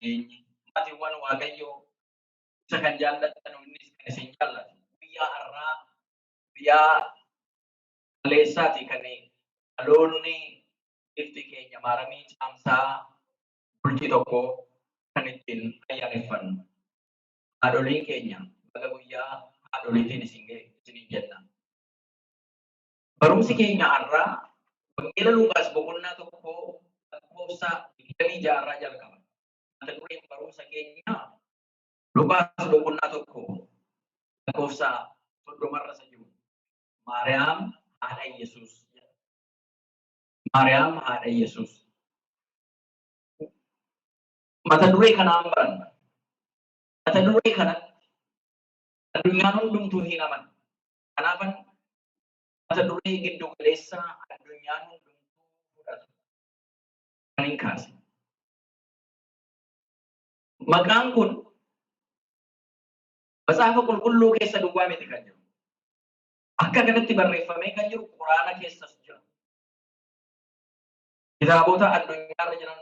Geenye maatiiwwan Waaqayyoo isa kan jaallattan, innis kan isin jaallatu. Guyyaa har'aa, guyyaa kaleessaati kan dhaloonni ifti keenya Maaramii Caamsaa bultii 1 kan ittiin ayyaaneffannu. Haadholiin keenya, baga guyyaa haadholiitiin isin ga'e isiniin jenna. Barumsi keenya har'aa Wangeela Luqaas boqonnaa 1 lakkoofsa 26 irraa jalqaba. Mata dureen barumsa keenyaa Luqaas boqonnaa 1 lakkoofsa 30 irra isa jiru. Maariyaam haadha Yesuus jedha. Maariyaam haadha Yesuus. Mata duree kanaan baranna. Mata duree kanatti addunyaan hundumtuu hin amanu. Kanaafan mata duree giddu galeessaa addunyaan hundumtuu fudhatu kan hin kaase. Maqaan kun Macaafa Qulqulluu keessa duwwaa miti kan jiru. Akka kanatti barreeffamee kan jiru Quraana keessas jira. Kitaabota addunyaarra jiran,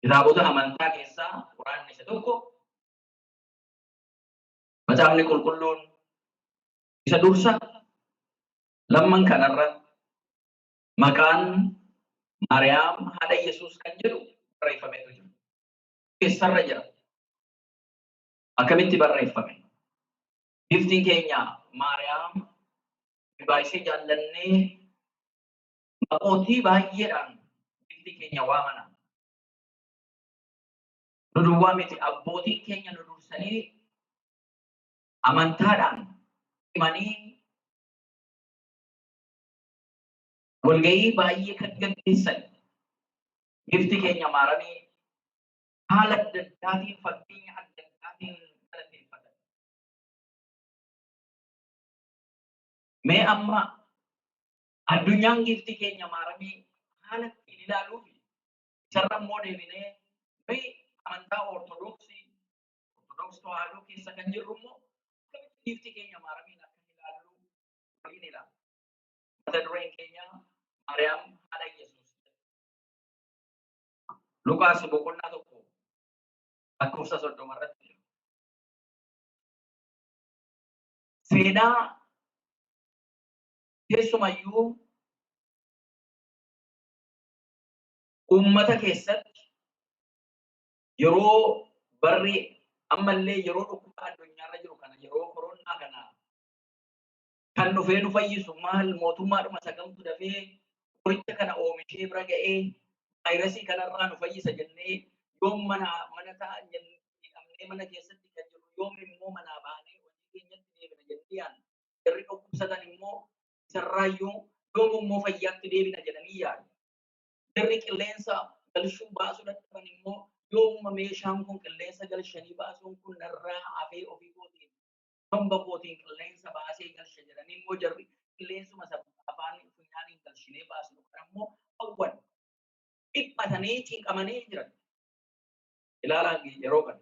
kitaabota amantaa keessaa Quraanni isa tokko. Macaafni Qulqulluun isa dursa. Lamman kanarra maqaan Maariyaam haadha Yesuus kan jedhu barreeffameetu jira. Keessarra jira. Akkamitti barreeffame? Giftiin keenya Maariyaam baay'isee jaallannee maqootii baay'eedhaan giftii keenya waamana. Nu duwwaa miti, abbootiin keenya nu dursanii amantaadhaan himanii walga'ii baay'ee kan gaggeessan gifti keenya Maaramii haala adda addaatiin, fakkeenya adda addaatiin galateeffatan. Mee amma addunyaan gifti keenya Maaramii haala ittiin ilaaluu fi isarra immoo deebinee nuyi amantaa Ortodoksii Tawaahidoo keessa kan jirru immoo akkamitti gifti keenya Maaramiin akka ilaallu waliin ilaalla. Mata dureen keenya Maariyaam haadha Yesuus. Luqaas boqonnaa 1 lakkoofsa 30 irratti jira. Seenaa keessumayyuu uummata keessatti yeroo barri ammallee yeroo dhukkuba addunyaarra jiru kana, yeroo koronaa kana, kan dhufee nu fayyisu maal, mootummaadhuma sagamtu dafee qoricha kana oomishee bira ga'ee vaayirasii kanarraa nu fayyisa jennee, yoom mana mana ta'an jedhamnee mana keessatti kan jiru, yoom immoo manaa baanee hojii keenyatti deebina jennee yaadna. Jarri dhukkubsatan immoo isarraayyuu yoom immoo fayyaatti deebina jedhanii yaadu. Jarri qilleensa galchuu baasuu dadhaban immoo yoomuma meeshaan kun qilleensa galchanii baasuun kun narraa hafee ofii kootiin somba kootiin qilleensa baasee galcha jedhanii immoo jarri qilleensuma afaan funyaaniin galchinee baasnu kana immoo hawwan, dhiphatanii cinqamanii jiran. Ilaalaa yeroo kana.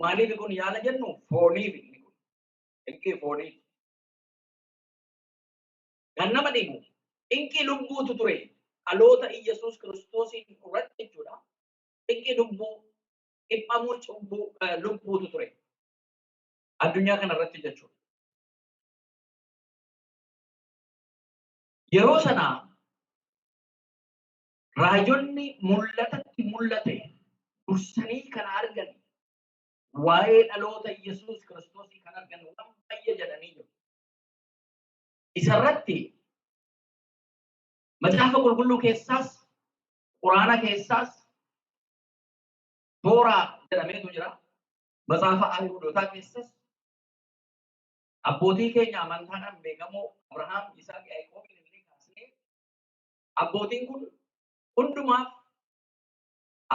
Maaliif kun yaala jennu? Fooniif inni kun. Cinqii fooniif. Kan nama dhibu cinqii lubbuutu ture dhaloota Iyyasuus Kiristoosiin irratti jechuudha. Cinqii lubbuu, dhiphamuu cubbuu lubbuutu ture. Addunyaa kana irratti jechuudha. Yeroo sana raajonni mul'atatti mul'ate dursanii kan argan, waa'ee dhaloota Yesuus Kiristoosii kan argan, waan baay'ee jedhanii jiru. Isarratti Macaafa Qulqulluu keessaas, Quraana keessaas, Tooraa jedhameetu jira. Macaafa Ayihuudotaa keessas abbootii keenya amantaadhaan beekamoo Abrahaam, Yisaaq, Yaaqoobiin illee kaasnee abbootiin kun hundumaaf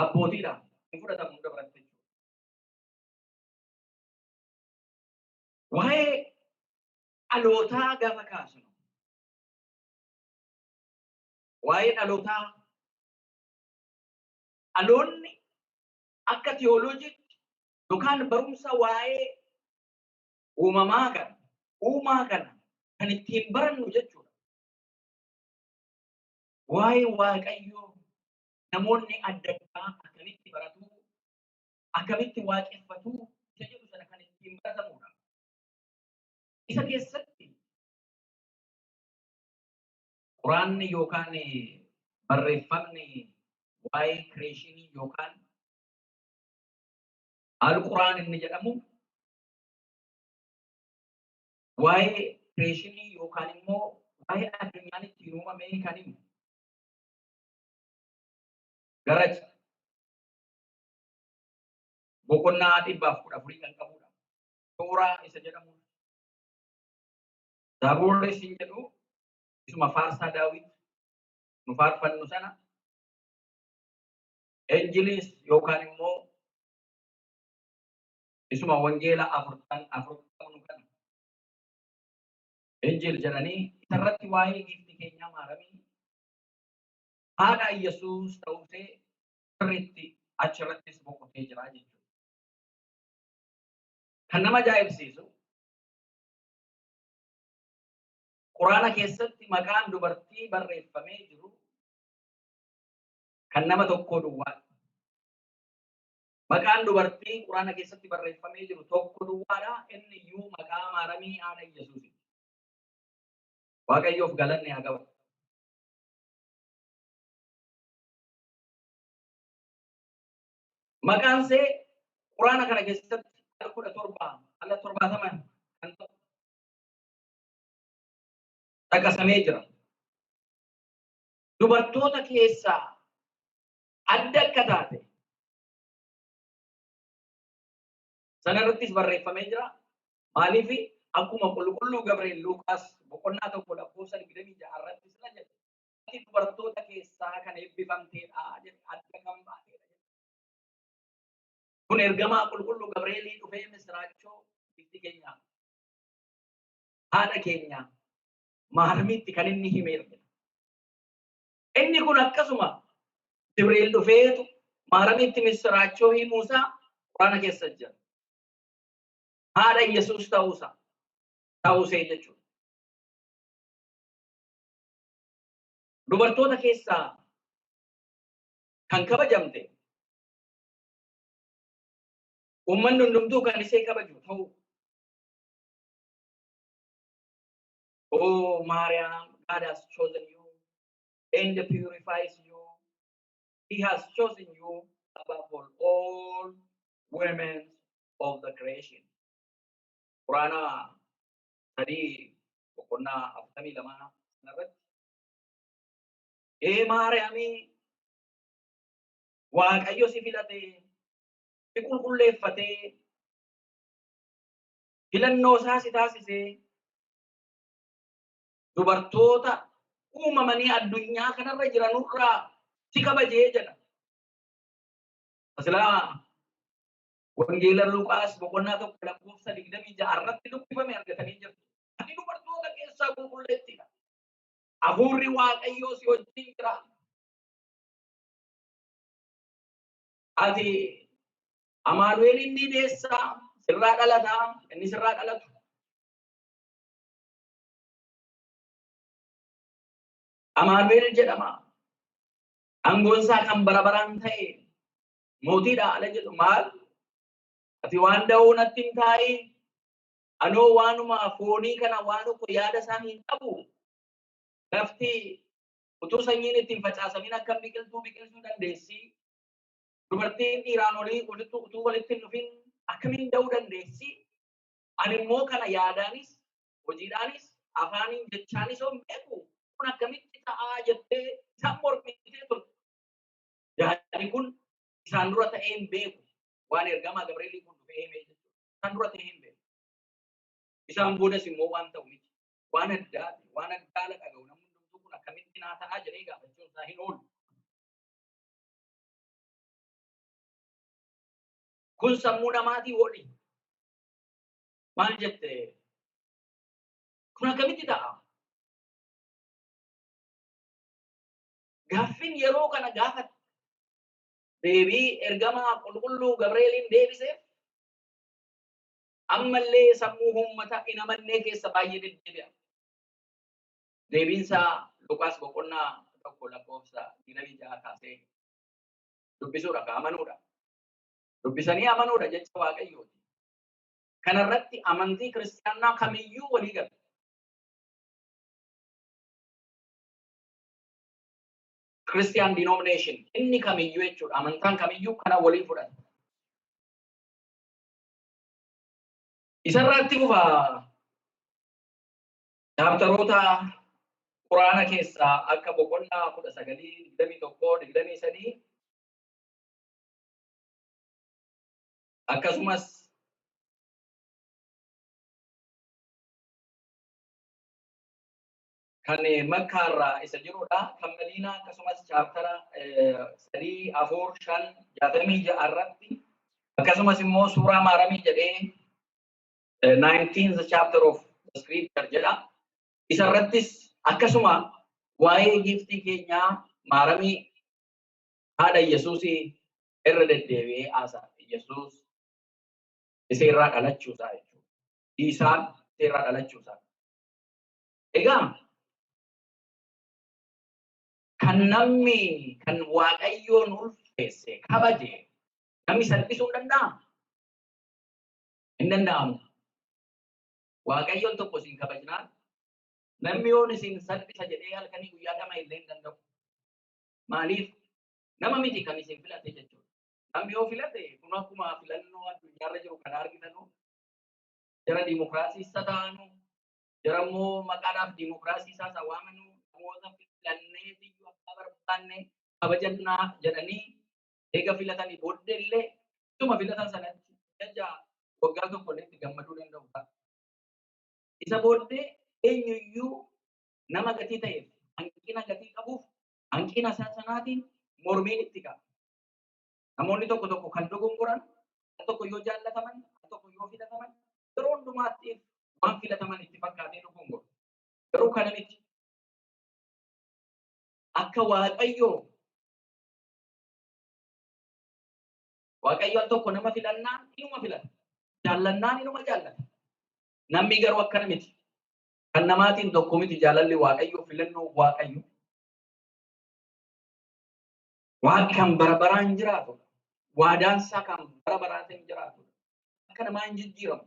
abbootiidha. Hin fudhatamu hunda biratti jechuudha. Waa'ee dhalootaa gaafa kaasnu, waa'ee dhalootaa, dhaloonni akka tiyooloojiitti yookaan barumsa waa'ee uumamaa kana, uumaa kana kan ittiin barannu jechuudha. Waa'ee Waaqayyoo namoonni adda addaa akkamitti baratu? Akkamitti waaqeffatu isa jedhu sana kan ittiin baratamudha. Isa keessatti Quraanni yookaan barreeffamni waa'ee creation yookaan Al-Quraan inni jedhamu waa'ee creation yookaan immoo waa'ee addunyaan ittiin uumame kan himu. Gara boqonnaa 114 kan qabudha. Tooraa isa jedhamudha. Zabuurri isin jedhu isuma faarsaa Daawit nu faarfannu sana. Injiliis yookaan immoo isuma wangeela 44 qabnu kana. Injil jedhanii isarratti waa'ee giiftii keenyaa Maaramii haadha Yesuus ta'uusee sirriitti achirrattis boqotee jira jechuudha. Kan nama ajaa'ibsiisu Quraana keessatti maqaan dubartii barreeffamee jiru kan nama tokkoo duwwaadha. Maqaan dubartii Quraana keessatti barreeffamee jiru tokko duwwaadha. Inni iyyuu maqaa Maaramii haadha Yesuusi. Waaqayyoof galanni haa ga'u. Maqaan see Quraana kana keessatti al 17 al 70 kan ta'u dhaqasamee jira. Dubartoota keessaa adda akka taate sanarrattis barreeffamee jira. Maaliif akkuma qulqulluu Gabri'eel Luqaas boqonnaa 1 lakkoofsa 26 irratti sila jedhe ati dubartoota keessaa kan eebbifamteedha jedhe adda kan baateedha jedhe. Kun ergamaa qulqulluu Gabri'eelii dhufee misiraachoo giiftii keenya haadha keenya Maaramitti kan inni himeera. Inni kun akkasuma Jibriil dhufeetu Maaramitti misiraachoo himuusaa Quraana keessa jira. Haadha Yesuus ta'uusee jechuudha. Dubartoota keessaa kan kabajamte uummanni hundumtuu kan ishee kabaju ta'uu. Oh Mariam, God has chosen you and purifies you. He has chosen you above all women of the creation. Quraana 3 boqonnaa 42 sanarratti ee Maariyaamii Waaqayyo si filate, si qulqulleeffatee, filannoo isaa si taasisee dubartoota uumamanii addunyaa kanarra jiranurraa si kabajee jedha. Asilaa Wangeela Luqaas boqonnaa 1 lakkoofsa 26 irratti dubbifame argatanii jirtu. Ati dubartoota keessaa qulqulleettiidha. Hafuurri Waaqayyoo si wajjin jira. Ati Amaanu'eel inni deessaa sirraa dhalataa inni sirraa dhalatu. Amaanu'eel jedhama. Aangoon isaa kan bara baraan ta'e mootiidha ala jedhu maal? Ati waan da'oo natti hin taa'i. Anoo waanuma foonii kana waan tokko yaada isaa hin qabu. Lafti utuu sanyiin ittiin facaasamin akka biqiltuu biqilchuu dandeessi. Dubartiin dhiiraan olii utuu walitti hin dhufin akkamiin da'uu dandeessi? Ani immoo kana yaadaanis, hojiidhaanis, afaaniin jechaanis hin beeku. Kun akkamitti ta'aa jettee isaan mormitee turte. Yaadni kun isaan dura ta'ee hin beeku. Waan ergamaa Gabri'eelii kun dhufee himee jechuudha. Isaan dura ta'ee hin beeku. Isaan boodas immoo waan ta'u miti. Waan addaati. Waan addaa la dhaga'u. Namni hundumtuu kun akkamitti naa ta'aa jedhee gaafachuun isaa hin oolu. Kun sammuu namaatii oli. Maal jette? Kun akkamitti ta'a? Gaaffiin yeroo kana gaafatte deebii ergamaa qulqulluu Gabri'eeliin deebiseef ammallee sammuu uummata hin amannee keessa baay'ee deddeebi'a. Deebiinsaa Luqaas boqonnaa 1 lakkoofsa 26 kaasee dubbisuudha ka amanuudha. Dubbisanii amanuudha jecha Waaqayyooti. Kanarratti amantii kiristaanaa kamiyyuu walii gala. Christian denomination inni kamiyyuu jechuudha. Amantaan kamiyyuu kana walii fudhata. Isarratti fufa chapteroota Quraana keessaa akka boqonnaa 19, 21, 23 akkasumas kan Makkaarraa isa jirudha. Kan Madiinaa akkasumas chaptera 3, 4, 5, 66 irratti akkasumas immoo suuraa Maaramii jedhee 19th chapter of the scripture jedha. Isarrattis akkasuma waa'ee giiftii keenyaa Maaramii haadha Yesuusii irra deddeebi'ee haasa'a. Yesuus iseerraa dhalachuusaa jechuudha. Isaan iseerraa dhalachuusaa. Egaa kan namni kan Waaqayyoon ulfeesse kabaje namni salphisuu hin danda'amu? Hin danda'amu. Waaqayyoon tokko isin kabajnaan namni yoon isin salphisa jedhee halkanii guyyaa dhama illee hin danda'u. Maaliif? Nama miti kan isin filate jechuudha. Namni yoo filate kun akkuma filannoo addunyaarra jiru kana argitanu jara dimokiraasii isa ta'anu jara immoo maqaadhaaf dimokiraasii isaa isa waamanu namoota filannee iyyuu akka barbaanne kabajannaa jedhanii eega filatanii booddee illee ituma filatan sanatti jaja waggaa tokko illee itti gammaduu danda'u ta'a. Isa booddee eenyuyyuu nama gatii ta'eef hanqina gatii qabuuf hanqina isaa sanaatiin mormiin itti ka'a. Namoonni tokko tokko kan dogongoran, al tokko yoo jaallataman, al tokko yoo filataman, yeroo hundumaatti waan filataman itti fakkaatee dogongoru. Garuu kana miti. Akka Waaqayyoo Waaqayyo al tokko nama filannaan inuma filata. Jaallannaan inuma jaallata. Namni garuu akkana miti. Kan namaatiin tokko miti jaalalli Waaqayyoo filannoo Waaqayyoo. Waaqni kan bara baraan jiraatudha. Waadaan isaa kan bara baraatiin jiraatudha. Akka namaa hin jijjiiramu.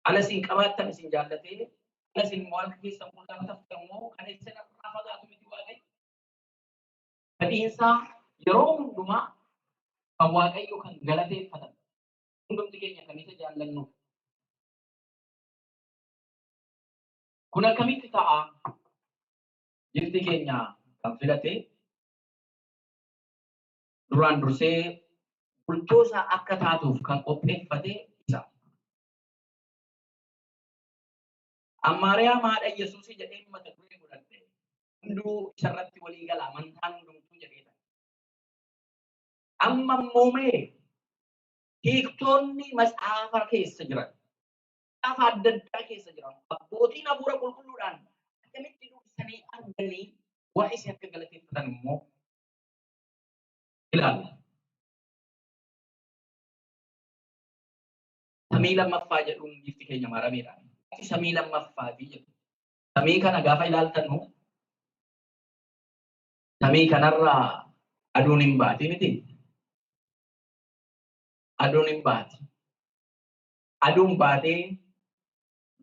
Ala isin qabaattan isin jaallatee, ala isin immoo harka keessan qullaa taftan immoo kan isin irraa fagaatu miti Waaqayyo. Fedhiinsaa yeroo hundumaa kan Waaqayyo kan galateeffatan hundumti keenya kan isa jaallannu. Kun akkamitti ta'a? Gifti keenya kan filate duraan dursee bultoo isaa akka taatuuf kan qopheeffate isa. Ammaariyaam haadha Yesuusii jedhee mata duree godhadhe. Hunduu isarratti walii gala amantaan hundumtuu jedhee ta'e. Amma immoo mee hiiktoonni macaafa keessa jiran, macaafa adda addaa keessa jiran, abbootiin hafuura qulqulluudhaan akkamitti dursanii arganii waa'ee isee akka galateeffatan immoo ilaalla. Samii lammaffaa jedhuun giifti keenya marameedha. Samii lammaffaati jedhu. Samii kana gaafa ilaaltanu samii kanarraa aduun hin baati miti. Aduun hin baati. Aduun baatee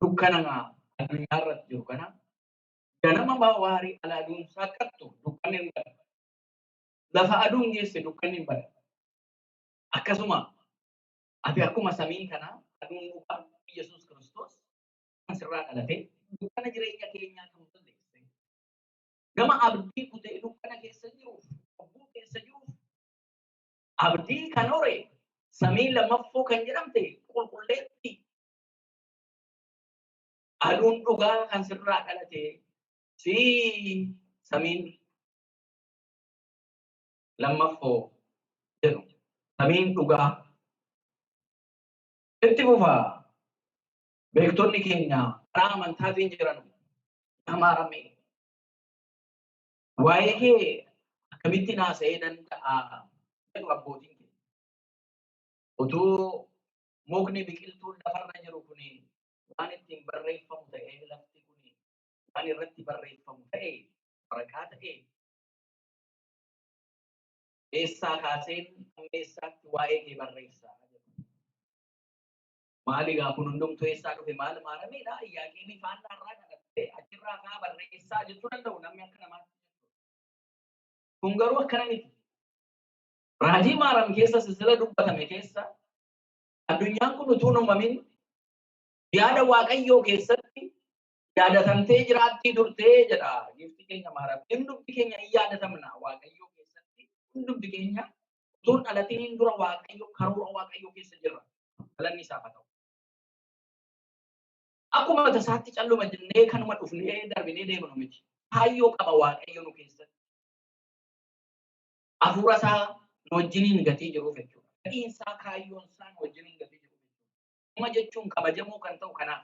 dukkana addunyaa irratti jiru kana ganama waarii ala aduun saaqqattu dukkanni hin bada. Lafa aduun geesse dukkanni hin bada. Akkasuma ati akkuma samii kana aduun dhugaa Yesuus Kiristoos kan sirraa dhalate dukkana jireenya keenyaa kan balleesse nama abdii kutee dukkana keessa jiruuf cubbuu keessa jiruuf abdii kan hore samii lammaffoo kan jedhamte qulqulleetti aduun dhugaa kan sirraa dhalate si samiin lammaffoo jedhu samiin dhugaa itti fufa. Beektonni keenya karaa amantaatiin jiran amaarame waa'ee kee akkamittiin haasa'ee danda'a jedhu abbootiin keenya. Utuu mukni biqiltuun lafarra jiru kun waan ittiin barreeffamu ta'ee lafti kun waan irratti barreeffamu ta'e waraqaa ta'e Eessaa kaaseen hamma eessaatti waa'ee kee barreessaa jedhu. Maali egaa kun hundumtuu eessaa dhufe maal maarameedha? Iyyaaqeemii faannaa irraa dhalattee achirraa kaa barreessaa jechuu danda'u namni akka namaatti. Kun garuu akkana miti. Raajii Maaram keessa silsila dubbatame keessa addunyaan kun utuu hin uumamin yaada Waaqayyoo keessatti yaadatamtee jiraattii turtee jedha giifti keenya Maaram. Hundumti keenya hin yaadatamna Waaqayyoo keessatti. Hundumti keenya utuu hin dhalatiniin dura Waaqayyo karoora Waaqayyoo keessa jirra. Galanni isaaf haa ta'u. Akkuma tasaatti calluma jennee kanuma dhufnee darbinee deemnu miti. Kaayyoo qaba Waaqayyo nu keessatti. Hafuura isaa nu wajjiniin gatii jiruuf jechuudha. Fedhiin isaa kaayyoon isaa nu wajjiniin gatii jiruuf jechuudha. Nama jechuun kabajamoo kan ta'u kanaaf.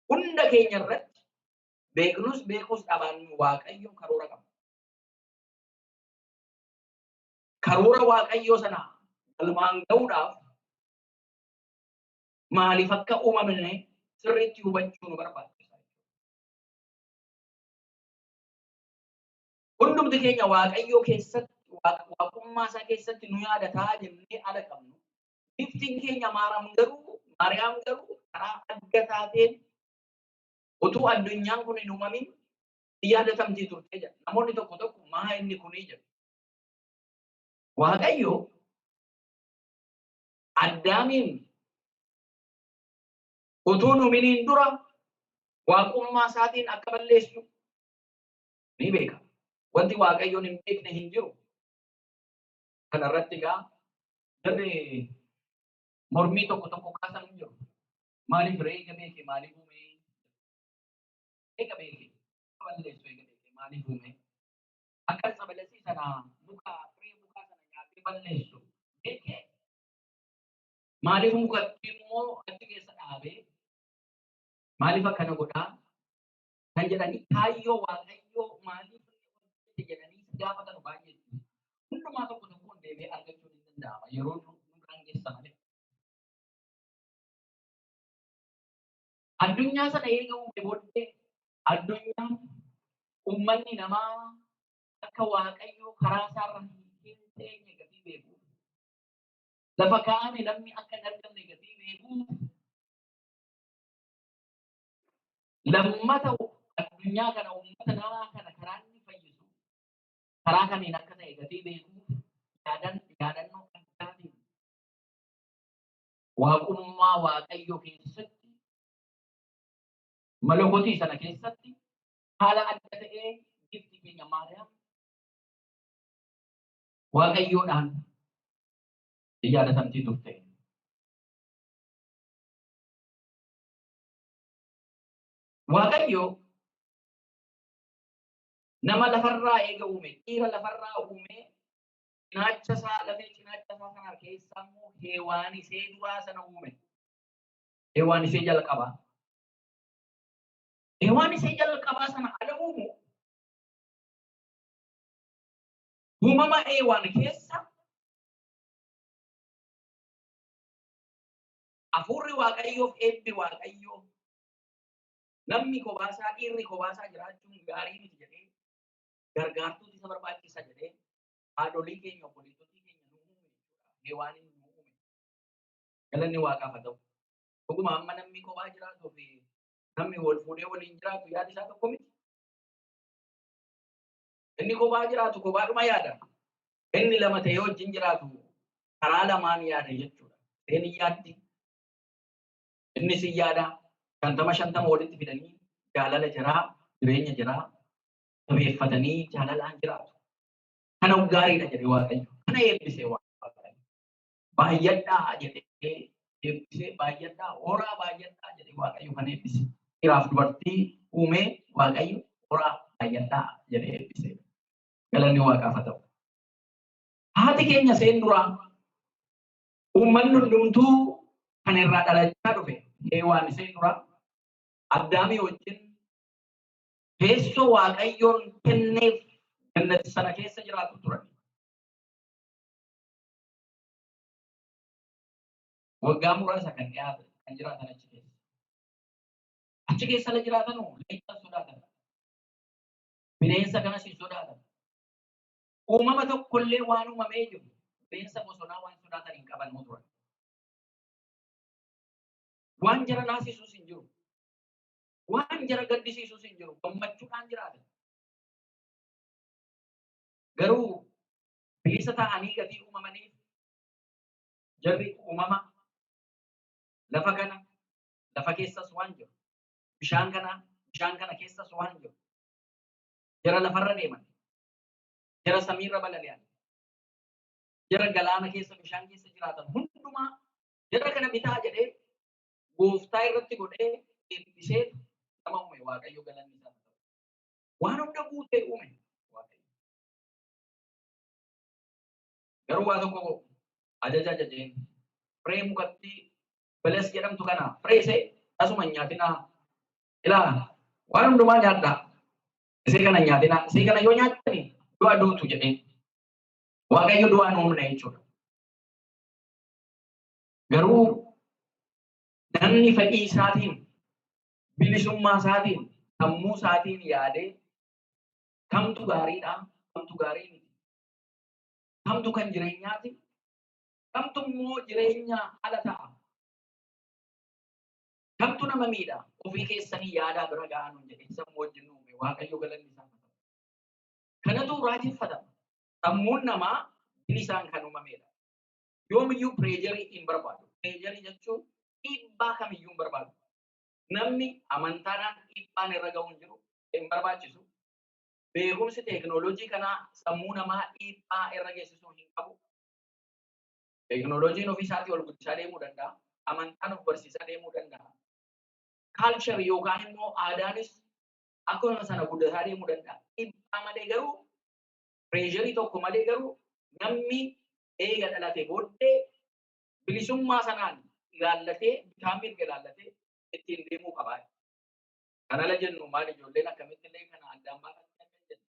Hunda keenya irratti beeknus beekuus dhabaannu Waaqayyo karoora qaba. Karoora Waaqayyoo sana galmaan ga'uudhaaf maaliif akka uumamne sirriitti hubachuu nu barbaachisa. Hundumti keenya Waaqayyoo keessatti waaqummaa isaa keessatti nu yaadataa jennee ala qabnu. Giftiin keenya Maariyaam garuu Maariyaam garuu karaa adda taateen utuu addunyaan kun hin uumamin yaadatamtii turte jedha. Namoonni tokko tokko maa inni kunii jedhu. Waaqayyo Addaamiin utuu hin uuminiin dura waaqummaa isaatiin akka balleessu ni beeka. Wanti Waaqayyoon hin beekne hin jiru. Kana irratti egaa jarri mormii tokko tokko kaasan hin jiru. Maaliif ree eega beeke maaliif uumee? Eega beeke akka balleessu eega beeke maaliif uumee? Akka tsabalasii sana muka firee mukaa sana nyaatee balleessu beekee maaliif mukatti immoo achi keessa dhaabee maaliif akkana godhaa kan jedhanii kaayyoo Waaqayyoo maaliif hojjete jedhanii si gaafatan baay'eetu jiru. Hundumaa tokko tokkoon deebi'ee argachuun hin danda'ama yeroo nu daangessa malee. Addunyaa sana eega uume booddee addunyaan uummanni namaa akka Waaqayyoo karaa isaarra hin teenye gatii beekuuf lafa kaa'ame namni akka hin argamne gatii beekuuf lammata addunyaa kana uummata namaa kana karaa inni fayyisu karaa kamiin akka ta'e gatii beekuuf yaadan yaadannoo addaatiin waaqummaa Waaqayyoo keessatti malokotii sana keessatti haala adda ta'ee gifti keenya Maariyaam Waaqayyoodhaan yaadatamtii turte. Waaqayyo nama lafarraa eega uume, dhiira lafarraa uume, cinaacha isaa lafee cinaacha isaa sana keessaa immoo Heewaan isee duraa sana uume. Heewaan isee jalqabaa. Heewaan isee jalqabaa sana ala uumu uumama Heewaan keessa hafuurri Waaqayyoof eebbi Waaqayyoo namni kobaasaa dhiirri kobaasaa jiraachuun gaarii miti jedhee gargaartuutu isa barbaachisa jedhee haadholii keenya obboleettotii keenya nu uume jechuudha. Heewaaniin nu uume. Galanni Waaqaaf haa ta'u. Dhuguma amma namni kophaa jiraatuu fi namni wal fuudhee waliin jiraatu yaadi isaa tokko miti. Inni kophaa jiraatu kophaadhuma yaada. Inni lama ta'ee wajjin jiraatu karaa lamaan yaada jechuudha. Isheen hin yaaddi, innis hin yaada. 50 50 walitti fidanii jaalala jiraa, jireenya jiraa jabeeffatanii jaalalaan jiraatu. Kana gaariidha jedhee Waaqayyo. Kana eebbisee Waaqayyo. Baay'adhaa jedhee eebbisee baay'adhaa, horaa baay'adhaa jedhee Waaqayyo kan eebbise. Dhiiraaf dubartii uumee Waaqayyo horaa baay'adhaa jedhee eebbise. Galanni Waaqaaf haa ta'u. Haati keenya seen duraa uummanni hundumtuu kan irraa dhalachaa dhufe Heewaan isheen duraa Addaamii wajjin teessoo Waaqayyoon kenneef gannati sana keessa jiraatu turan. Waggaa muraasa kan dhiyaatan kan jiraatan achi keessa. Achi keessa la jiraatan leenca sodaatan. Bineensa kanas hin sodaatan. Uumama tokkollee waan uumamee jiru bineensa bosonaa waan sodaatan hin qaban turan. Waan jara naasisuus hin jiru. Waan jara gaddisiisuus hin jiru. Gammachuudhaan jiraatan. Garuu bilisa ta'anii gatii uumamaniif jarri uumama lafa kana lafa keessas waan jiru. Bishaan kana keessas waan jiru. Jara lafarra deeman. Jara samiirra balali'an. Jara galaana keessa bishaan keessa jiraatan hundumaa jara kana bitaa jedhee gooftaa irratti godhee eebbisee nama uume Waaqayyo galanni isaa ta'u. Waan hunda guutee uume Waaqayyo. Garuu waa tokko ajaja ajajeen firee mukatti balas jedhamtu kana firee ishee asuma hin nyaatinaa. Ilaa waan hundumaa nyaadhaa. Isee kana hin nyaatinaa. Isee kana yoo nyaattani du'a duutu jedhee. Waaqayyo du'aa hin uumne jechuudha. Garuu namni fedhii isaatiin, bilisummaa isaatiin, sammuu isaatiin yaadee kamtu gaariidha, kamtu gaarii miti, kamtu kan jireenyaati, kamtu immoo jireenya ala ta'a, kamtu nama miidha, ofii keessanii yaadaa bira ga'aa nuun jedhee sammuu wajjin uume Waaqayyo galanni isaa haa ta'u. Kanatu raajeffatama. Sammuun namaa bilisaan kan uumamedha. Yoomiyyuu pireejarii hin barbaadu. Pireejarii jechuun dhiibbaa kamiyyuu hin barbaadu. Namni amantaadhaan dhiibbaan irra ga'u hin jiru, hin barbaachisu. Beekumsi teekinooloojii kanaa sammuu namaa dhiibbaa irra geessisuu hin qabu. Teekinooloojiin ofii isaatii ol guddisaa deemuu danda'a. Amantaan of barsiisaa deemuu danda'a. Kaalchar yookaan immoo aadaanis akkuma sana guddataa deemuu danda'a. Dhiibbaa malee garuu pireejarii tokko malee garuu namni eega dhalate booddee bilisummaa sanaan ilaallatee bitaa mirga ilaallatee ittiin deemuu qaba. Kan ala jennu maal ijoolleen akkamitti illee kana addaan baafatti akka jennu.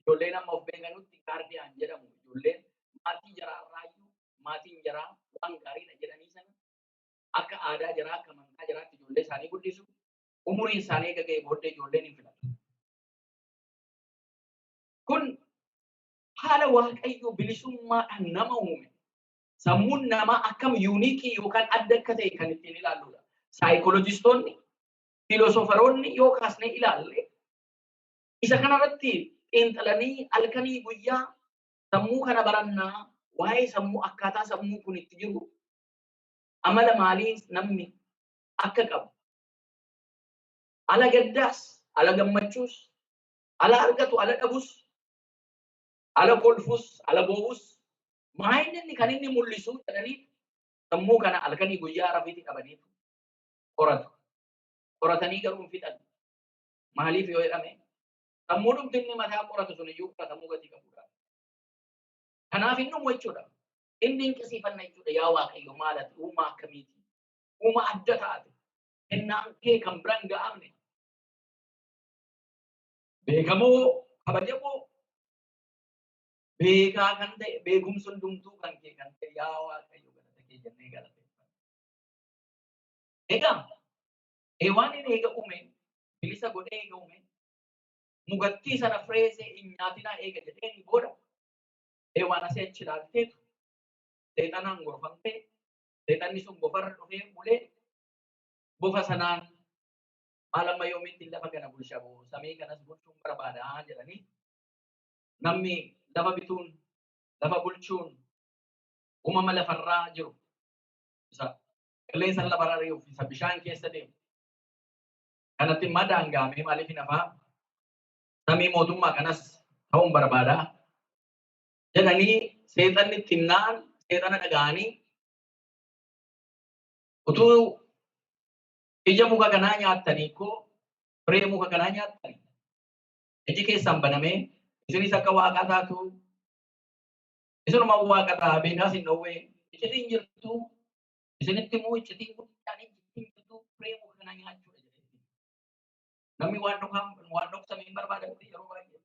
Ijoolleen amma of beekanutti gaardiyaan jedhamu ijoolleen maatii jaraa irraayyuu maatiin jaraa waan gaariidha jedhanii sana akka aadaa jaraa akka amantaa jaraatti ijoollee isaanii guddisu. Umuriin isaanii eega ga'e booddee ijoolleen hin filatu. Kun haala Waaqayyo bilisummaadhaan nama uume. Sammuun namaa akkam yuuniikii yookaan adda akka ta'e kan ittiin ilaalludha. Saayikolojistoonni, filoosofaroonni yoo kaasnee ilaalle isa kanarratti xiinxalanii halkanii guyyaa sammuu kana barannaa waa'ee sammuu akkaataa sammuu kun itti jiru amala maalii namni akka qabu. Ala gaddaas, ala gammachuus, ala argatu, ala dhabus, ala kolfus, ala boo'us maayinni inni kan inni mul'isu jedhanii sammuu kana halkanii guyyaa rafiitti qabaniitu qoratu. Qoratanii garuu hin fixan. Maaliif yoo jedhame sammuu dhumti inni mataa qoratu sun iyyuu qoratamuu gatii qabudha. Kanaaf inni uumu jechuudha. Inni dinqisiifanna jechuudha. Yaa Waaqayyo maal ati uumaa akkamiiti? Uumaa adda taate. Kennaan kee kan biraan ga'amne. Beekamoo kabajamoo beekaa kan ta'e beekumsi hundumtuu kan kee kan ta'e yaa Waaqayyo galata kee jennee galateeffanna. Egaa Hewaan inni eega uume bilisa godhee eega uume mugattii sana fireesee hin nyaatinaa eega jedheen booda Hewaan asii achi ilaalteetu seexanaan gorfamtee seexanni sun bofarra dhufee bulee bofa sanaan maal amma yoomiitti lafa kana bulcha boo samii kanas bulchuun barbaadaa jedhanii namni lafa bituun lafa bulchuun uumama lafarraa jiru isa qilleensa lafarra ari'uuf isa bishaan keessa deemu kanatti immoo daangaamee maaliif hin hafaa samii mootummaa kanas ta'uun barbaadaa jedhanii seexanni ittiin na'an seexana dhaga'anii utuu ija muka kanaa nyaattanii koo firee muka kanaa nyaattanii iji keessan banamee isinis akka waaqaa taatu isinuma waaqa ta'a beekaas hin dhowwee iccitiin jirtu isinitti immoo iccitiin guddaan iccitiin jirtu firee muka kanaa nyaachuudha jedhee. Namni waan dhoksame hin barbaadamu yeroo baay'ee.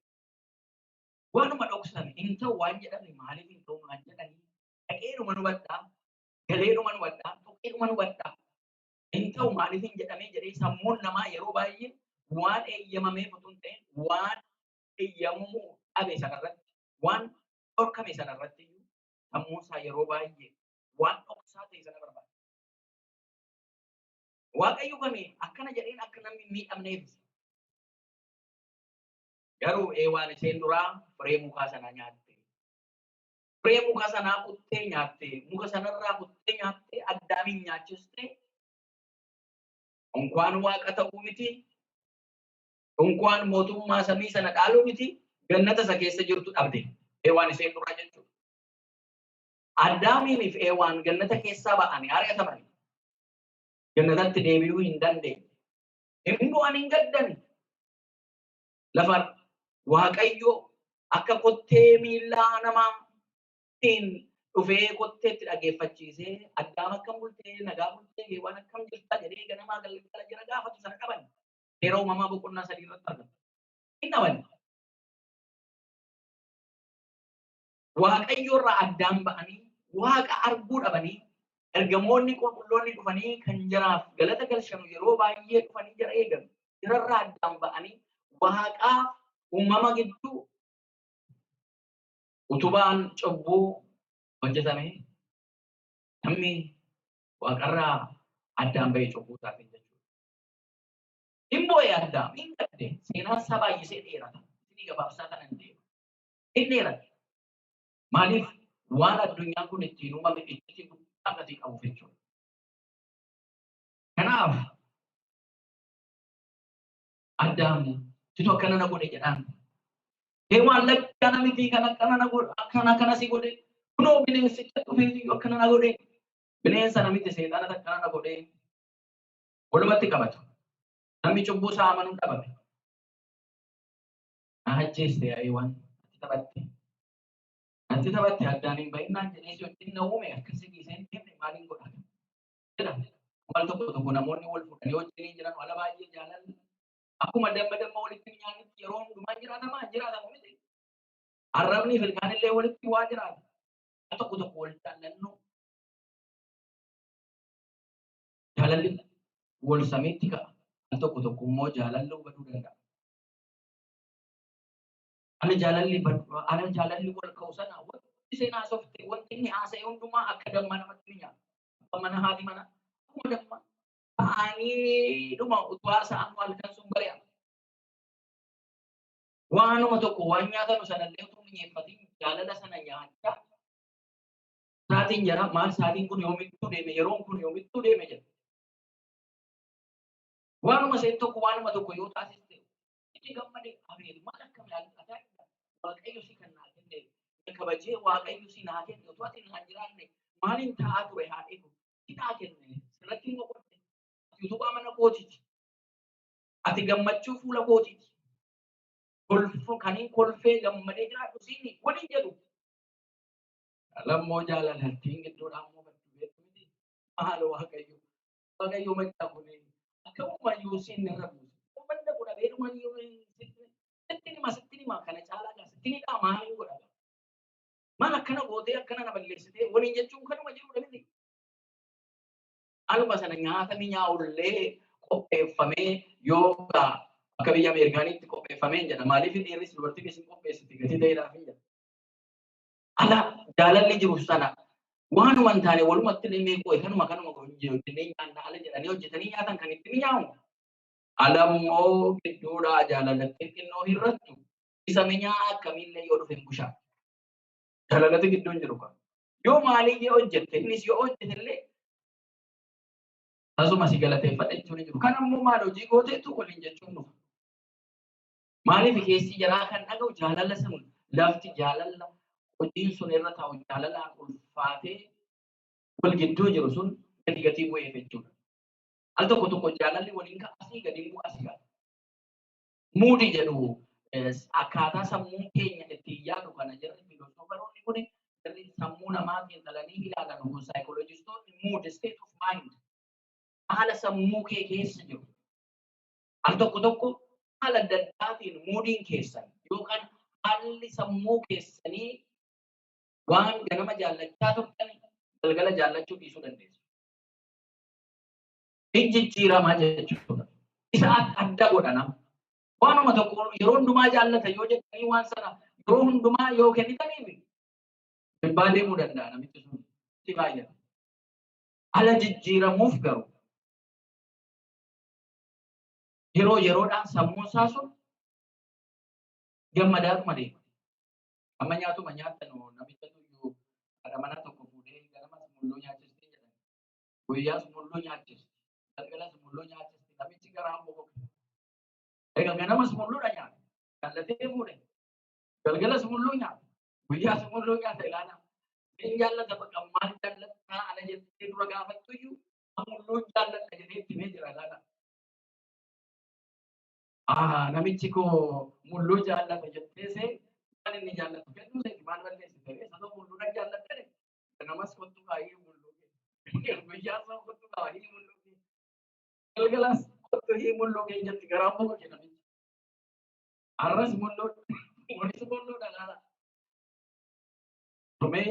Waanuma dhoksame hin ta'u waan jedhame maaliif hin ta'u waan jedhanii dhaqeedhuma nu badhaa galeedhuma nu badhaa tuqeedhuma nu badhaa hin ta'u maaliif hin jedhamee jedhee sammuun namaa yeroo baay'ee waan eeyyamameef utuu hin ta'in waan eeyyamamuu dhabe sanarratti Waan dhorkame sana irratti iyyuu sammuun isaa yeroo baay'ee waan dhoksaa ta'e sana barbaada. Waaqayyo kami akkana jedheen akka namni hin miidhamneef. Garuu Heewaan isheen duraa firee mukaa sanaa nyaatte. Firee muka sanaa kuttee nyaatte. Muka sanarraa kuttee nyaatte, Addaamiin nyaachiste. Unkwaan waaqa ta'uu miti. Unkwaan mootummaa samii sana dhaaluu miti. Gannata isa keessa jirtu dhabde. Heewaan isheen duraa jechuudha. Addaamiiniif Heewaan gannata keessaa ba'anii ari'atamanii. Gannatatti deebi'uu hin dandeenye. Hin du'an, hin gaddani. Lafa Waaqayyo akka kottee miillaa namaatiin dhufee kotteetti dhaggeeffachiisee, Addaam akkam bultee, nagaa bultee, Heewaan akkam jirta jedhee ganamaa galgala jira gaafatu sana dhaban. Seera Uumamaa boqonnaa 3 irratti argama. Hin dhaban. Waaqayyo irraa addaan ba'anii, Waaqa arguu dhabanii, ergamoonni qulqulloonni dhufanii kan jaraaf galata galchanu yeroo baay'ee dhufanii jara eegan. Jararraa addaan ba'anii Waaqaaf uumama gidduu utubaan cubbuu hojjetame, namni Waaqarraa addaan ba'e cubbuu isaatiin jechuudha. Hin boo'e Addaam, hin gadde, seenaan isaa baay'isee dheerata. Isinii gabaabsaa kanan deema. Hin dheerate. Maaliif? Waan addunyaan kun ittiin uumame iccitii guddaa gatii qabuuf jechuudha. Kanaaf Addaam situ akkana na godhe jedhaan. Heewaan lakki ana miti kan akkana na godhe, akkana akkana si godhe. Kunoo bineensicha dhufeetu akkana na godhe. Bineensa namitti seexana akkana na godhe. Walumatti qabatu. Namni cubbuu isaa amanuu dhabame. Na ajjeeste yaa Heewaan, natti taphatte. Natti taphatte, addaan hin ba'innaan jedhee si wajjin na uume, akkasii dhiisee hin deemne, maaliin godha? Jedha. Maal tokko tokko namoonni wal fuudhanii wajjin jiran wala baay'ee jaalalli akkuma damma damma walitti nyaannitti yeroo hundumaa jiraatamaa hin jiraatamu miti. Arrabni fi ilkaan illee walitti waa jiraata. Tokko tokko wal jaallannoo. Jaalalli wal samiitti ka'a. Al tokko tokko immoo jaalalli baduu danda'a. Ala jaalalli ala jaalalli wal ka'u sana wanti isheen haasofte, wanti inni haasa'e hundumaa akka damma namatti ni nyaata. Abbaan mana, haati mana akkuma damma ta'anii dhuma utuu haasa'an halkan sun bari'a. Waanuma tokko waan nyaatanu sanallee utuu mi'eeffatin jaalala sana nyaachaa sa'aatiin jara maal, sa'aatiin kun yoomittuu deeme, yeroon kun yoomittuu deeme jedha. Waanuma isheen tokko waanuma tokko yoo taasiste itti gammade, abeet maal akkam ajaa'iba, Waaqayyo si kan naa kenne, na kabajee Waaqayyo si naa kenne, utuu ati naan jiraanne maaliin taa'aa ture, haadhee kun si naa kenne, sirratti hin boqodde, ati utubaa mana kootiiti, ati gammachuu fuula kootiiti, kolfu kaniin kolfee gammadee jiraadhu siini waliin jedhu. Lammoo jaalalattiin gidduudhaan immoo baddu beektu miti. Maal Waaqayyo, Waaqayyo machaa kun akkamumayyuu siin irra buuse. Uummanni godha beekumaan sitti hima, sitti hima, kana caalaa gaa sitti hidhaa maaliin godha. Maal akkana gootee akkana na balleessitee waliin jechuun kanuma jirudha miti. Aluma sana nyaata mi'aawullee qopheeffamee yookaan akka biyya Ameerikaaniitti qopheeffamee jedha. Maaliif dhiirris dubartiinis hin qopheessiti gatii ta'eedhaaf hin jedha. Ala jaalalli jiru sana waanuma hin taane walumatti illee meeqoo kanuma kanuma hojjennee nyaanna ala jedhanii hojjetanii nyaatan kan itti mi'aawu. Ala immoo gidduudhaa jaalalattee xinnoo hir'attu isa mi'aa akkamiillee yoo dhufe hin bushaa. Jaalalatti gidduun jiru kan. Yoo maaliyyee hojjette, innis yoo hojjete illee tasuma si galateeffadha jechuun hin jiru. Kan ammoo maal hojii gooteetu waliin jechuun dhufa. Maaliif? Keessi jaraa kan dhaga'u jaalala sun, lafti jaalala hojiin sun irra taa'u jaalalaan ulfaatee wal gidduu jiru sun gadi gatii bu'eef jechuudha. Al tokko tokko jaalalli waliin ka'asii gadi bu'u asii gadi. Mood jedhu, akkaataa sammuun keenya ittiin yaadu kana jarri filosoofaroonni kun, jarri sammuu namaa xiinxalanii ilaalan kun, saayikolojistoonni, mood, state of mind, haala sammuu kee keessa jiru. Al tokko tokko haala adda addaatiin moodiin keessan yookaan haalli sammuu keessanii waan ganama jaallachaa turtan galgala jaallachuu dhiisuu dandeessu. Hin jijjiiramaa jechuudha. Isa adda godha nama. Waanuma tokko yeroo hundumaa jaallata yoo jettanii waan sana Yeroo hundumaa yoo kennitaniif dhibbaa deemuu danda'a namichi sun. Itti baay'ata. Ala jijjiiramuuf garuu yeroo yeroodhaan sammuun isaa sun gammadaatuma deema. Amma nyaatuma nyaatan namicha iyyuu haadha manaa tokko fuudhee ganamas mulluu nyaachistee jedhan. Guyyaas mulluu nyaachisti. Galgalas mulluu nyaachisti. Namichi garaan boqoqe. Egaa ganamas mulluudha nyaata. Jaallatee fuudhe. Galgalas mulluu nyaata. Guyyaas mulluu nyaata ilaala. Hin jaallata bakka maal jaallattaa ala jettee dura gaafattu iyyuu mulluun jaalladha jedhee itti himee jira ilaala. Namichi koo mulluu jaallata jettee see waan inni jaallatu kennuu seeti maal balleessite isa ta'u mulluu nan jaalladha jedhe. Ganamas kottu kaayii mulluu kee. Guyyaas kottu kaayii mulluu kee. Galgalas kottu hii mulluu kee jetti garaan boqoqe namichi. Arras mulluu kunis mulluudha laala. Tumee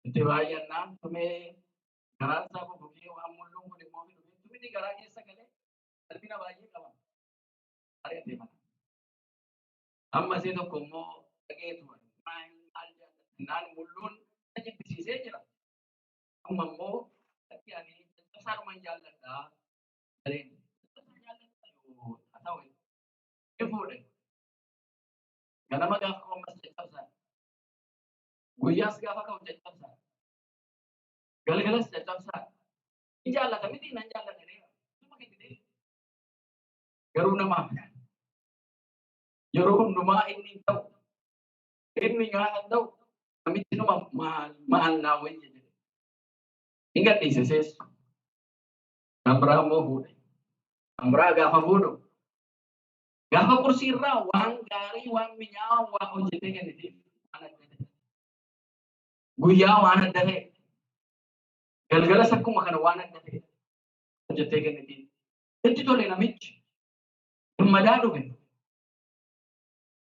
itti baay'annaan tumee garaan isaa boqoqee waan mulluun kun immoo fidu tumini garaa keessa galee salphina baay'ee qaba. Ari'atee mana. Amma ishee tokko immoo dhageetu maal maal jaalladha mulluun na jibbisiisee jira. Amma immoo lakki ani caccabsaadhuman jaalladha. Jedheen caccabsaa jaalladha yoo haa ta'u ni fuudhe. Ganama gaafa ka'u ammas caccabsaa. Guyyaas gaafa ka'u caccabsaa. Galgalas caccabsaa. Ni jaallata miti nan jaalladha jedhee. Suma kennitee. Garuu namaaf yeroo hundumaa inni hin ta'u. Inni nyaata hin ta'u. Namichi numa maal maal naa wayya jedhe. Hin gadhiise seessu. Kan biraa immoo fuudhe. Kan biraa gaafa fuudhu. Gaafa qursii irraa waan gaarii waan mi'aawaa waa hojjetee kenniteef waan adda ta'e. Guyyaa waan adda ta'e. Galgalas akkuma kana waan adda ta'e hojjetee kenniteef. Itti tole namichi. Gammadaa dhufe.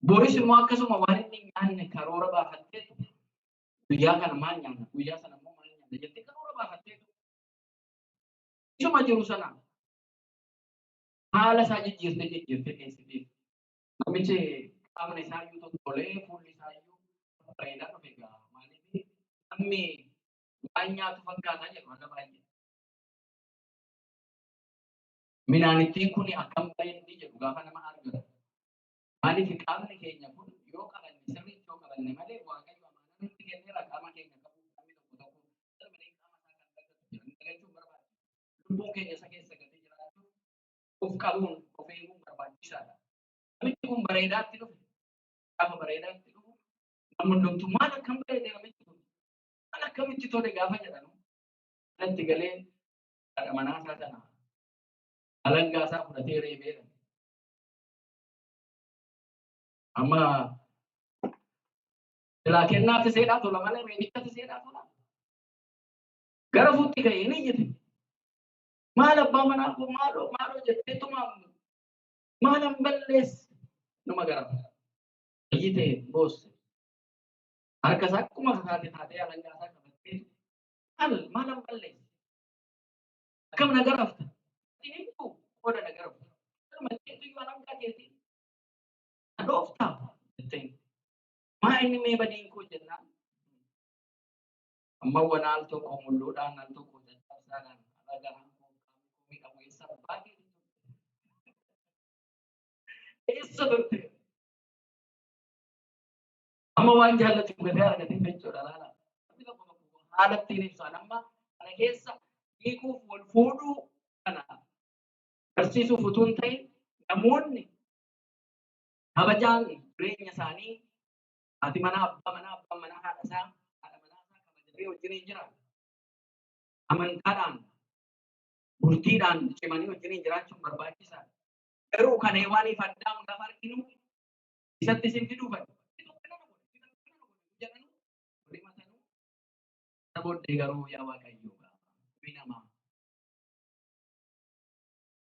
Boris immoo akkasuma waan inni hin nyaanne karoora baafatteetu guyyaa kana maal nyaanna guyyaa sana immoo maal nyaanna jettee karoora baafatteetu isuma jiru sana haala isaa jijjiirtee jijjiirtee dhiyeessiteef. Namichi qaamni isaa iyyuu tottolee fuulli isaa iyyuu bareedaa dhufe egaa maaliif namni waan nyaatu fakkaataa jedhu haga baay'ee. Midhaanittiin kun akkam bareeddi jedhu gaafa nama argatu. Maaliif qaamni keenya kun yoo qabanne sirriitti yoo qabanne malee Waaqayyo amaanaa nutti kenneera qaama keenya qabuu namni tokko tokko malee qaama isaa kan dagatu jira. Dagachuun barbaachisu. Lubbuun keenya isa keessa gatee jiraachuuf of qabuun of eeguun barbaachisaadha. Namichi kun bareedaatti dhufe. Gaafa bareedaatti dhufu namni hundumtuu maal akkam bareede namichi kun maal akkamitti tole gaafa jedhanu manatti galee haadha manaa isaa sana alangaa isaa fudhatee reebeera. Amma silaa kennaatti seedhaa tola malee reebichatti seedhaa tola. Gara fuutti ka'ee ni iyyite. Maal abbaa manaa koo maaloo maaloo jetteetuma maalan balleesse numa gara iyyite boosse. Harka isaa akkuma taate taatee alangaa isaa qabattee maal maalan balleesse. Akkam na garafta. Inni qooda na garafta. Kanuma jettu iyyuu alangaa keetii na dhooftaa jetteen. Maa inni mee badiin koo jennaan. Amma wana al tokko mulluudhaan al tokko caccabsaadhaan ala garaan koo qaamni koo miidhamu eessa abbaa keetii turte? Eessa turte? Amma waan jaallatu gatee argatee jechuudha laala. Namni tokko tokko haala ittiin ibsan amma kana keessa hiikuuf wal fuudhuu kana barsiisuuf utuu hin ta'in namoonni kabajaan jireenya isaanii haati manaa abbaa manaa abbaan manaa haadha isaa haadha manaa isaa kabajatee wajjin hin jiraatu. Amantaadhaan bultiidhaan cimanii wajjin jiraachuun barbaachisaadha. Garuu kan Hewaaniif Addaam gaafa arginu isatti isin fiduufan. Jedhanu walii matanuu isa booddee garuu yaa Waaqayyoo gaafa namaa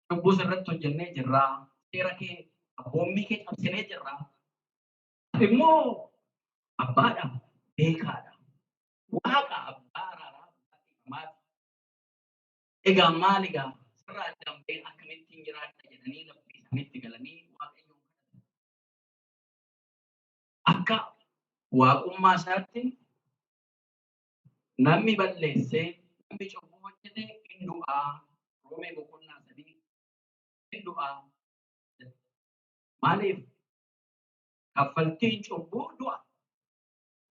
cubbuu sirratti hojjennee jirraa seera kee abboommii kee cabsinee jirraa immoo abbaadha beekaadha waaqa abbaa araaraa abbaa dhiifamaati. Egaa maal egaa sirraa addaan ba'een akkamittiin jiraadha jedhanii laphee isaaniitti galanii Waaqayyoon kadhatan. Akka waaqummaa isaatti namni balleessee, namni cubbuu hojjete hin du'aa. Roomee boqonnaa 3 hin du'aa. Maaliif? Kaffaltiin cubbuu du'a.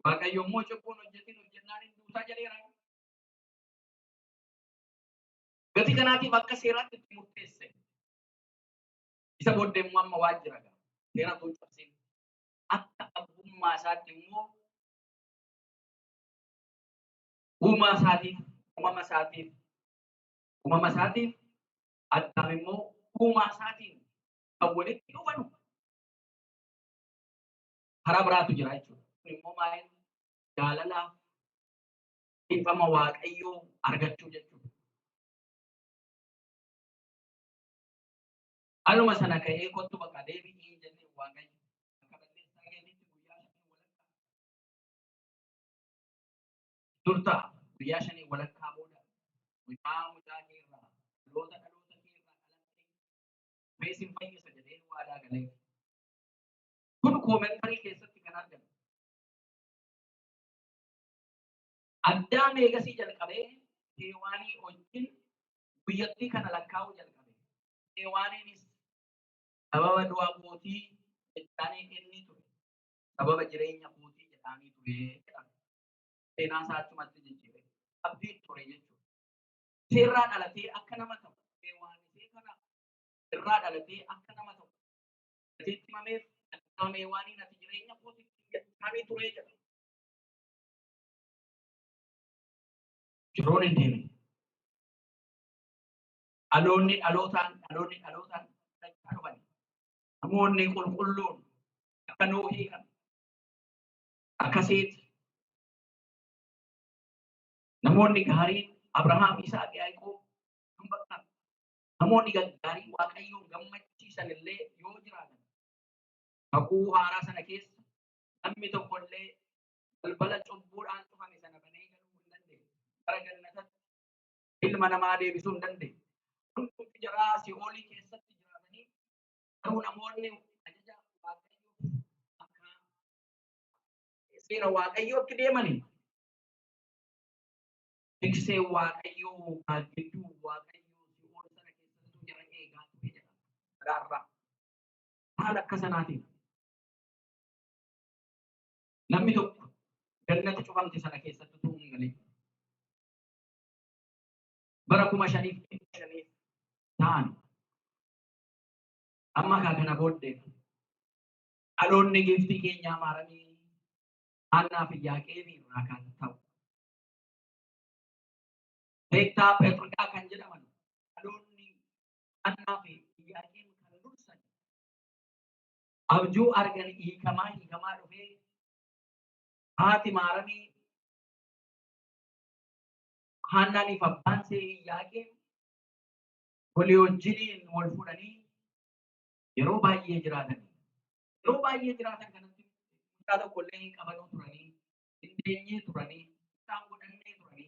Waaqayyo immoo cubbuun hojjetin hojjennaan hin duutaa jedheera. Gatii kanaatiif akka seeraatti itti murteesse. Isa booddee immoo amma waan jira gaa. Seera utuu hin cabsin. Akka abbummaa isaatti immoo uumaa isaatiif, uumama isaatiif, uumama isaatiif Addaam immoo uumaa isaatiin kan walitti dhufanu karaa biraatu jira jechuudha. Kun immoo maal jaalalaaf dhiifama Waaqayyoo argachuu jechuudha. Aluma sana ka'ee kottu bakka deebi'ii jennee Waaqayyo akka balleessaa keetiitti guyyaa shanii walakkaa turtaa guyyaa shanii walakkaa booda mucaa mucaa keerraa dhaloota dhaloota keerraa dhalattee dhufee sin fayyisa jedhee waadaa galee. Kun koomentarii keessatti kan argamu. Addaam eegasii jalqabee Heewaanii wajjin guyyattii kana lakkaa'uu jalqabe. Heewaaniinis sababa du'a kootii jedhaanii inni ture. Sababa jireenya kootii jedhaanii ture jedhama. Seenaa isaa achumatti jijjiire. Abdii ture jechuudha. Seerraa dhalatee akka nama ta'u Heewaan ishee kana irraa dhalatee akka nama ta'u gatiitti himameef Addaam Heewaaniin ati jireenya kootiitti jedhaanii ture jedha. Yeroon hin deemin. Dhaloonni dhalootaan dhaloonni dhalootaan dhalachaa dhufan. Namoonni qulqulluun akka Noohii kan akka Seet namoonni gaariin Abrahaam, Isaaq, Yaaqoob kan bakka namoonni gaggaarii Waaqayyoon gammachiisan illee yoo jiraatan kakuu haaraa sana keessa namni tokko illee balbala cubbuudhaan cufame sana banee galuu hin dandeenye. Gara gannatatti ilma namaa deebisuu hin dandeenye. Hundumti jaraa si'oolii keessatti jiraatanii garuu namoonni ajaja Waaqayyoo akka seera Waaqayyootti deemanii tiksee Waaqayyoo gidduu Waaqayyoo si'ool sana keessattuu jara eegaa ture jedha. Sadaarraa. Haala akka sanaatiin namni tokko gannata cufamte sana keessatti utuu hin galin bara 5500 ta'an amma kaa kana booddee dhaloonni giiftii keenyaa maaramii Haannaa fi Yaaqeebii irraa kan ta'u Teektaa Pheexrodaa kan jedhaman dhaloonni Haannaa fi Yaaqeem kan dursan abjuu argan hiikamaa hiikamaa dhufee haati maaramii Haannaaniif abbaan see Yaaqeem walii wajjiniin wal fuudhanii yeroo baay'ee jiraatan. Yeroo baay'ee jiraatan kanatti mucaa tokko illee hin qabanuu turanii, hin deenyee turanii, mucaa godhannee turanii.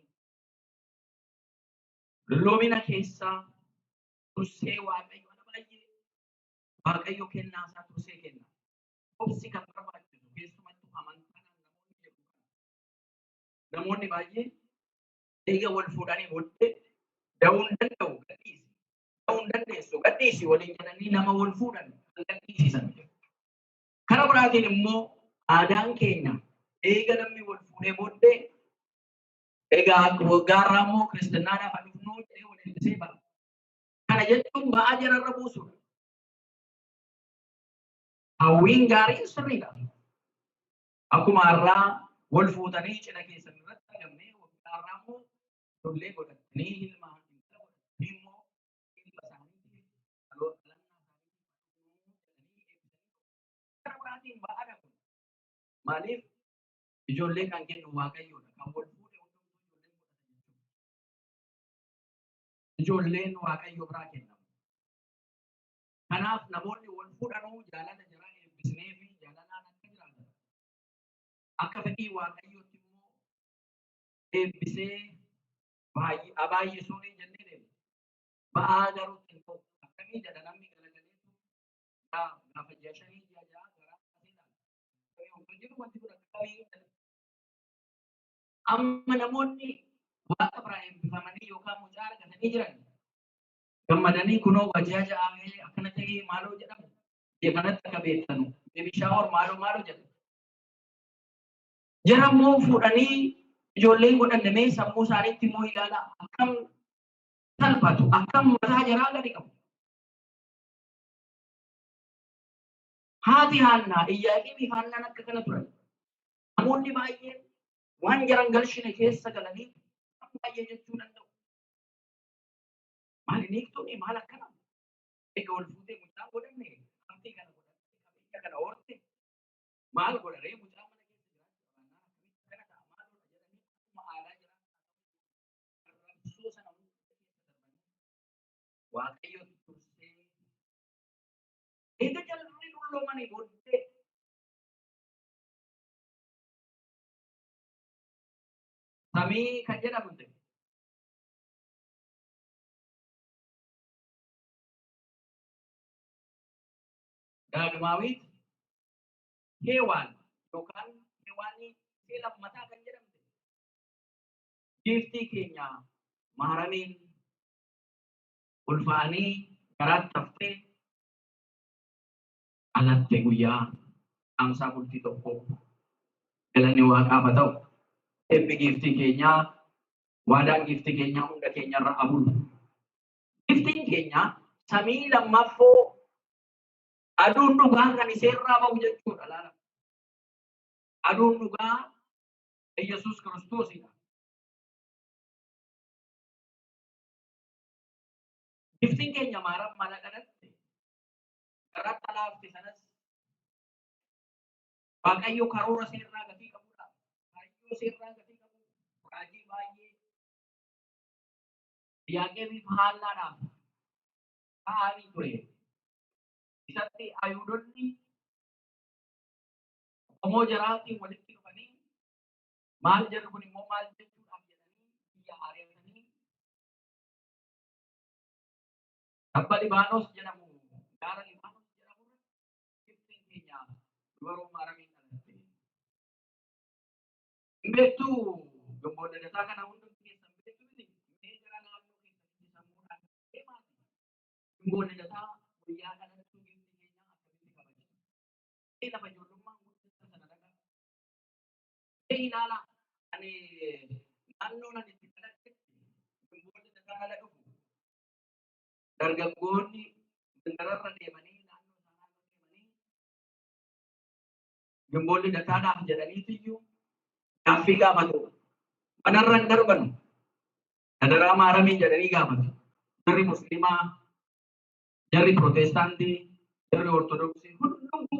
Lolloomina keessaa tursee Waaqayyo ana baay'ee Waaqayyo kennaa isaa tursee kenna. Obsi kan barbaachisu keessumattuu amantaan namoonni jedhu kana. Namoonni baay'ee eega wal fuudhanii booddee da'uu hin danda'u gadhiisi. Da'uu hin dandeessu gadhiisi waliin jedhanii nama wal fuudhan kan gadhiisisan. Karaa biraatiin immoo aadaan keenya eega namni wal fuudhee booddee egaa waggaarraa immoo kiristinnaa dhufnuu jedhee wal eebbisee ba'a. Kana jechuun ba'aa jararra buusudha. Hawwiin gaariin sirriidha. Akkuma har'aa wal fuutanii cidha keessan irratti argamne waggaarraa immoo ijoollee godhatanii ilma intala godhatanii immoo ilma isaaniitiif dhaloota dhalannaa isaaniitiif jedhanii eebbisanii karaa biraatiin ba'aadha kun. Maaliif ijoollee kan kennu Waaqayyoodha. Kan wal fuudhe hundumtuu ijoollee godhata jechuudha. Ijoolleen Waaqayyo biraa kennamu. Kanaaf namoonni wal fuudhanuu jaalala jaraa eebbisnee fi jaalalaan akka jiraatan akka fedhii Waaqayyootti immoo eebbisee baay'isuun jennee deemna. Ba'aa garuu hin ta'u. Akkamii jedha namni galagaleetu gaafa ji'a 5 ji'a 6 garaa baasee ilaala. Jiru wanti kun akkamii amma namoonni waaqa biraa eebbifamanii yookaan mucaa argatanii jiran gammadanii kunoo wajjaa ja'amee akkana ta'ee maaloo jedhamu biyya kanatti akka beektanu baby shower maaloo maaloo jedhamu. Jara immoo fuudhanii ijoolleen godhanne mee sammuu isaaniitti immoo ilaala akkam salphatu, akkam mataa jaraa gadi qabu. Haati Haannaa Iyyaaqeemii fi Haannaan akka kana turan. Namoonni baay'een waan jaran galchine keessa galanii waan baay'ee jechuu danda'u. Maali niiktuuni maal akkana? Egaa ol fuutee mucaa godhanne qabxii kana godhatte qabeenya kana horte maal godharee mucaa mana keessa jiraachuu qabaannaan akkamitti akkana ta'a maal godha jedhanii akkuma aadaa jiraatu arrabsoo sana hunda keessa darbanii Waaqayyo tursee eega jalli dulloomanii booddee samii kan jedhamu ta'e Daagmaawit Heewaan yookaan Heewaanii ishee lammataa kan jedhamte giiftii keenya Maaramiin ulfaanii garaatti haftee dhalatte guyyaa Caamsaa bultii 1. Galanni Waaqaaf haa ta'u. Eebbi giiftii keenyaa, waadaan giiftii keenyaa hunda keenyarra haa bulu. Giiftiin keenya samii lammaffoo aduun dhugaa kan iseerraa ba'u jechuudha. Laala. Aduun dhugaa Iyyasuus Kiristoosidha. Giftiin keenya maaram mala dhalatte garaatti alaafte sanas Waaqayyo karoora seerraa gatii qabudha. Kaayyoo seerraa gatii qabu raajii baay'ee Yaaqeebiif Haannaadhaaf kaa'anii ture. Isatti Ayuudonni qomoo jaraatiin walitti dhufanii maal jedhu kun immoo maal jechuudhaaf jedhanii biyya ari'atanii tabba Libaanos jedhamu gaara Libaanos jedhamu irratti giftiin keenya dubaroo Maaramiin dhalatte. Hin beektuu gomboon dadataa kana hundumti keessan beektu miti mee gara naannoo keessanitti sammuudhaan deemaati. Gomboon dadataa guyyaa dhalachuu giftii keenyaa akkamitti kabajatu? Mee lafa ijoollummaan guddatan sana dhaqaa. Mee ilaalaa ani naannoon ani itti dhaladhetti gomboon dadataa ala dhufu dargaggoonni mandararra deemanii naannoo isaanii deemanii gimboolli dataadhaaf jedhaniitiyyuu gaaffii gaafatu. Manarra hin darbanu. Nadaraa maaramii jedhanii gaafatu. Jarri Musliimaa, jarri Pirootestaantii, jarri Ortodoksii hundumti